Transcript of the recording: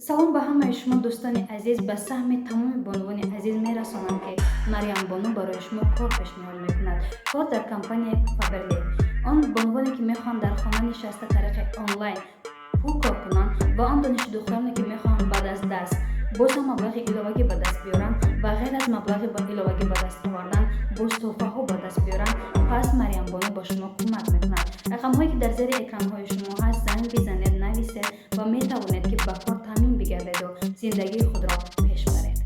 Салом ба ҳамаи шумо, дӯстони азиз. Ба саҳми тамоми бонувони азиз мерасонам, ки Марьямбону барои шумо кор пешниҳод мекунад. Кор дар компанияи Фаберлик. Он бонувоне, ки мехоҳанд дар хона нишаста тариқи онлайн пул кор кунанд, ва он донишдухтароне, ки мехоҳанд баъд аз дарс боз ҳам маблағи иловагӣ ба даст биёранд ва ғайр аз маблағи иловагӣ ба даст овардан, боз тӯҳфаҳо ба даст биёранд, пас Марьямбону ба шумо кӯмак мекунад. Рақамҳое, ки дар зери экранҳои шумо ҳаст, занг бизанед, нависед ва метавонед, ки ба кор таъмин бигардеду зиндагии худро пеш баред.